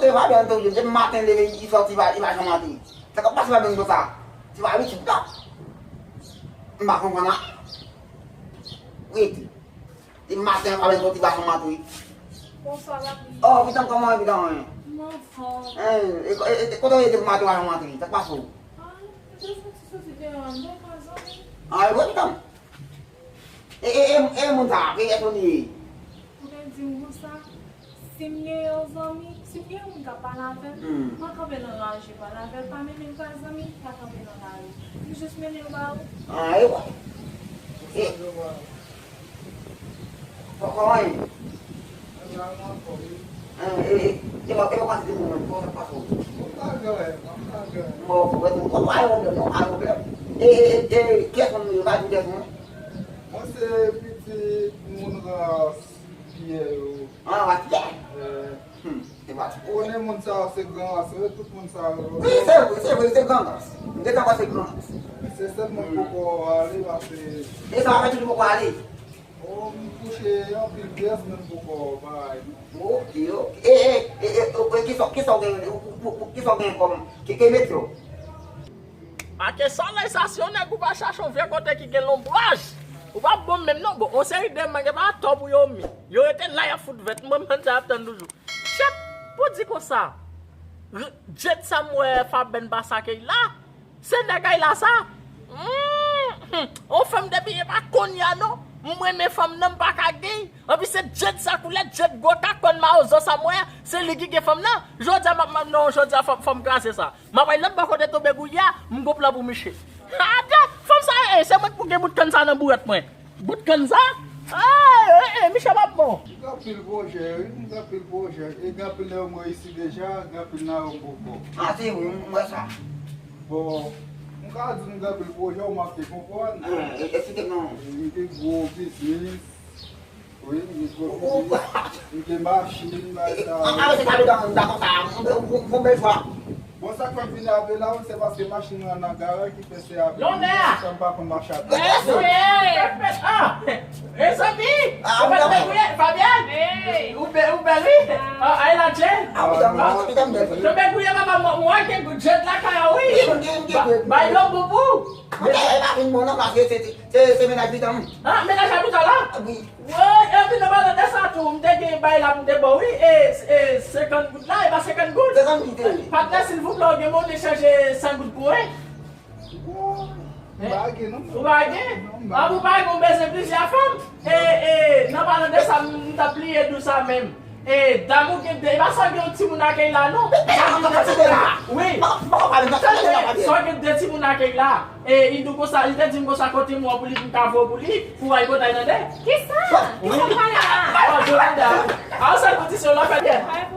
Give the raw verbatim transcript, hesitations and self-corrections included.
E pa byen tou, depi maten leve, li sòti, li pa, li pa janm antre. Sa k ap pase pa byen konsa? Se pa abitid la. M pa konprann la. Rete. Depi maten, pa byen sòti, li pa janm antre. Bonswa, papi. Oh, pitanm, kòman w ye, pitanm? M anfòm. Hein, e, e, e, kote w ye depi maten, w pa janm antre? Sa k pase w? Ah, m te soti, soti deyò a, m te wè zanmi. Ah, e bon, pitanm. E, e, e, e moun sa, e, e moun li ye? Ou te di m konsa, si m gen yon zanmi, si m gen yon moun k ap pale avè l, hmm, pa kanpe nan lari pale avè l, pa mennen l ba zanmi, pa kanpe nan lari. M jis mennen l ba ou. Ah, e wè. E, kò-, kòman ye? E, e, e, e pa, e pa pase de moun, kòman sa pase w? Mwen pa gen, mwen pa gen. Mwen, mwen, mwen pa gen pwoblèm, mwen pa gen pwoblèm. E, e, e, e, kiyès moun nou ye? Pa di kiyès moun. Mwen se pitit moun ras Pyè yo. Ah, ras Pyè? Eh. Hmm, se pa ti. Ou konnen moun sa yo se gran ras, wi, tout moun sa yo. Wi, se vre, se vre, se gran ras. M te ka panse gran ras. Se sèl mwen poko ale, paske. E sa fè toujou poko ale? Oh, m kouche anpil pyès, men m poko bay non. Ok, ok. E, e, e, e, e, kisa, kisa w gen, kisa w gen kòm, ki, ki metye w? Ake solèy sa, si yon nèg ou pa chache yon vye kote ki gen lonbraj, ou pa bon menm non. Bon, yon seri de mwen gen pa tò pou yo mi. Yo rete la, y ap fout vèt. Mwen, mwen, sa y ap tann toujou. Chèt, pou di konsa, r-, Djed sa m wè Fabenn pase ak Eyla, se nèg Eyla sa. Hmm, hmm. On fanm depi e pa kounye a non. M renmen fanm nan, m pa ka gen. Anpi se Djed sa koulè, Djed gwo kakòn mawozo sa m wè a, se li ki gen fanm nan. Jodi a, m ap, m ap, non, jodi a, fò, fò m kraze sa. M ap al lòt bò kote tonbe gouye a, m gon plan pou Miche. Adan, fanm sa, e, se mwen k pou gen bout kann sa nan bourèt mwen. Bout kann sa? Ah, e, e, Miche p ap bon. M gen anpil pwojè, wi, m gen anpil pwojè. E gen anpil nèg m reyisi deja, gen anpil nan yo m poko. Ah, se vre, m wè sa. Bon, m ka di m gen anpil pwojè, ou manke konprann. Ah, e, eksplike m non. E, m gen gwo biznis. Wi, m gen gwo biznis. M gen machin, bagay sa yo. Ah, se pa dedan, m dakò sa. M, m, m, m bèl fwa. Bon, sa k fè m vin avè la, se paske machin mwen nan garaj ki fè se avè m, sa m pa konn mache avè l. Mèsi. Ah, mezanmi, ah, ou pa t debouye, Fabienne? Ou bèl, ou bèl, wi. Ah, Ayla Jane. Ah, wi, m bèl. Tonbe gouye, papa, mwen, mwen, gen Djed lakay ou, wi. Wi, m gen, m gen. Ba, ba yo boubou. Mwen, e pa vin bon, non, paske se, se, se, se mennaj pitan m. Ah, mennaj a pitan la? Wi. Woy, epi nan palan de sa tou, m te gen bay la pou m te ba w, wi, e, e, senkant goud la, e pa senkant goud. Senkant goud, wi. Patnè, silvouplè, ou gen monnen chanje san goud pou mwen? Bon, m pa gen, non. Ou pa gen? Non, m pa gen. Ah, ou pa gen, ou bezwen plizyè fanm? E, e, nan palan de sa, m, m t ap bliye di w sa menm. E, dam ou gen de, e pa sa w gen yon timoun ak Eyla, non? Wi. Tande, sa w gen de timoun ak Eyla. E, li di w konsa, li te di m konsa kote m wè pou li, pou m ka voye w pou li, pou w al potay tande. Kisa? Kisa w pale la? Oh, Jolinda. A, se kondisyon la, fè byen.